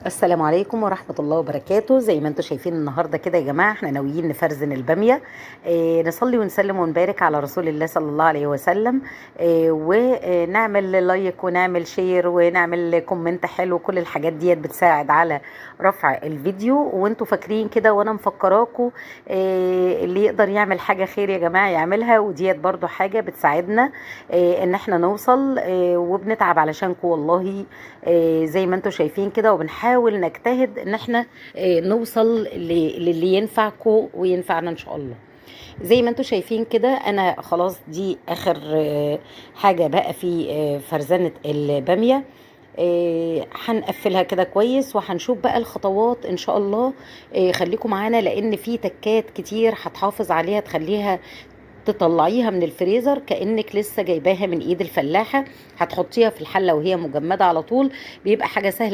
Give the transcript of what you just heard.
السلام عليكم ورحمة الله وبركاته. زي ما انتم شايفين النهاردة كده يا جماعة، احنا ناويين نفرزن البامية. اه نصلي ونسلم ونبارك على رسول الله صلى الله عليه وسلم. ونعمل like ونعمل share ونعمل comment حلو، كل الحاجات ديت بتساعد على رفع الفيديو. وانتوا فاكرين كده وانا مفكراكوا، اللي يقدر يعمل حاجة خير يا جماعة يعملها، وديت برضو حاجة بتساعدنا ان احنا نوصل، وبنتعب علشانكم والله. زي ما انتم شايفين كده، وبنحاول نجتهد ان احنا نوصل للي ينفعكم وينفعنا ان شاء الله. زي ما انتم شايفين كده، انا خلاص دي اخر حاجة بقى في فرزنة البامية. هنقفلها كده كويس وهنشوف بقى الخطوات ان شاء الله. خليكم معانا لان في تكات كتير هتحافظ عليها، تخليها تطلعيها من الفريزر كأنك لسه جايباها من ايد الفلاحة. هتحطيها في الحلة وهي مجمدة على طول، بيبقى حاجة سهلة.